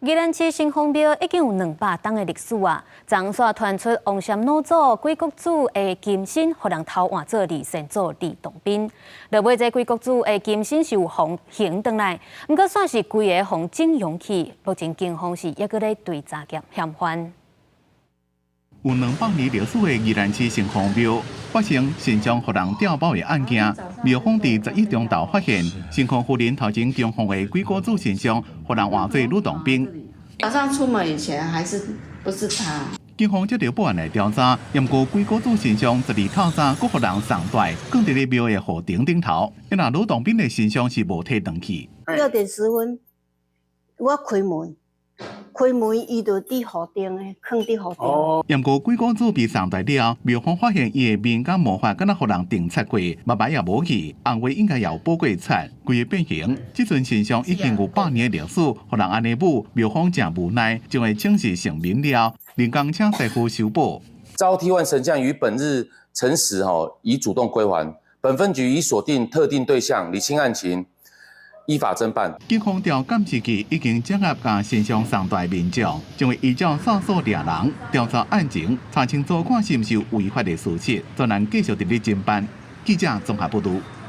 宜蘭市城隍廟已經有200冬的歷史啊！昨昏傳出王禪老祖鬼谷子的金身，予人偷換做二仙祖呂洞賓。落尾這鬼谷子的金身是有予還轉來，毋過煞是規个予整容去。目前警方是猶閣咧追查嫌犯。有200年歷史的宜蘭市城隍廟發生神像予人調包的案件，廟方佇11中晝發現，城隍夫人頭前供奉的鬼谷子神像，予人換做呂洞賓。早上出門以前還是不是他？警方接著報案來調查，毋過鬼谷子神像12透早，閣予人送帶，囥佇咧廟的護頂頂頭。若呂洞賓的神像是無提轉去。6點10分，我開門。開門，伊就佇雨頂的，囥佇雨頂。毋過鬼谷子被送來了，廟方發現伊的面佮毛髮，敢若予人釘擦過，目眉也無去，紅話應該也有補過漆，規个變形。這尊神像已經有百年的歷史，予人按呢舞，廟方誠無奈，將會請示神明了，人工請師傅修補。遭替換神像於本日辰時，吼已主動歸還。本分局已鎖定特定對象，釐清案情。依法偵辦。警方調監視器已經掌握共神像送帶民眾，將會依照線索掠人，調查案情，查清楚看是毋是有違法的事實，專人繼續佇咧偵辦。記者綜合報導。